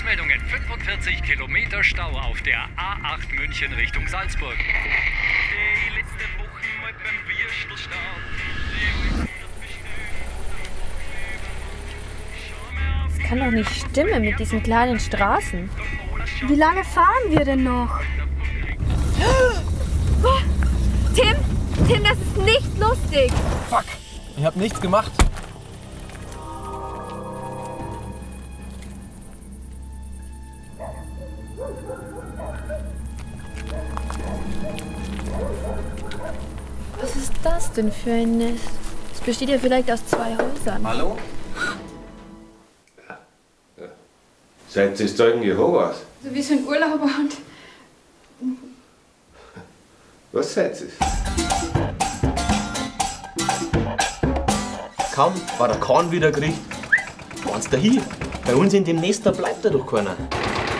Verkehrsmeldungen. 45 Kilometer Stau auf der A8 München Richtung Salzburg. Die letzte Woche mal beim Würstelstand. Das kann doch nicht stimmen mit diesen kleinen Straßen. Wie lange fahren wir denn noch? Oh, Tim, Tim, das ist nicht lustig. Fuck, ich hab nichts gemacht. Was ist das denn für ein Nest? Es besteht ja vielleicht aus zwei Häusern. Hallo? Ja. Ja. Seid ihr Zeugen Jehovas? Also wir sind Urlauber und... Was seid ihr? Kaum war der Kahn wieder gekriegt, waren's da hin. Bei uns in dem Nest, da bleibt er doch keiner.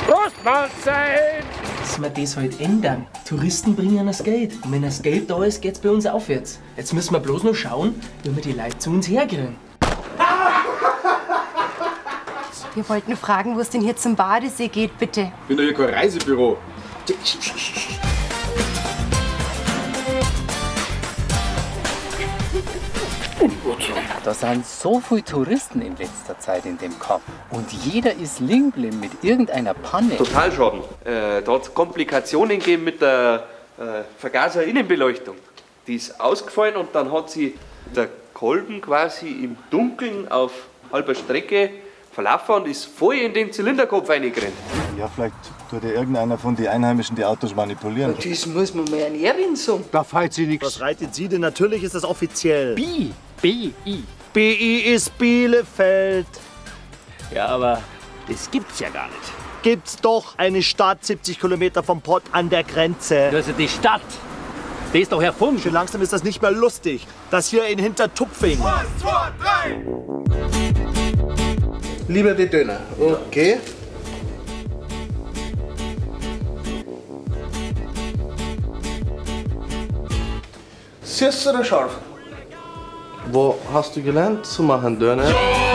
Prost, Mahlzeit! Dass wir das halt ändern. Touristen bringen das Geld. Und wenn das Geld da ist, geht's bei uns aufwärts. Jetzt müssen wir bloß noch schauen, wie wir die Leute zu uns herkriegen. Wir wollten fragen, wo es denn hier zum Badesee geht, bitte. Ich bin doch hier kein Reisebüro. Da sind so viele Touristen in letzter Zeit in dem Kaff. Und jeder ist liegen geblieben mit irgendeiner Panne. Totalschaden. Da hat es Komplikationen gegeben mit der Vergaserinnenbeleuchtung. Die ist ausgefallen und dann hat sie der Kolben quasi im Dunkeln auf halber Strecke verlaufen und ist voll in den Zylinderkopf reingerannt. Ja, vielleicht tut ja irgendeiner von den Einheimischen die Autos manipulieren. Das muss man mal einen Erwin sagen. Da fällt sie nichts. Was reitet sie denn? Natürlich ist das offiziell. B. B-I. B-I ist Bielefeld. Ja, aber das gibt's ja gar nicht. Gibt's doch eine Stadt 70 Kilometer vom Pott an der Grenze. Das ist die Stadt. Die ist doch erfunden. Schon langsam ist das nicht mehr lustig. Das hier in Hintertupfing. 1, 2, 3. Lieber die Döner. Okay. Süß oder scharf? Wo hast du gelernt zu machen, Döner? Ja!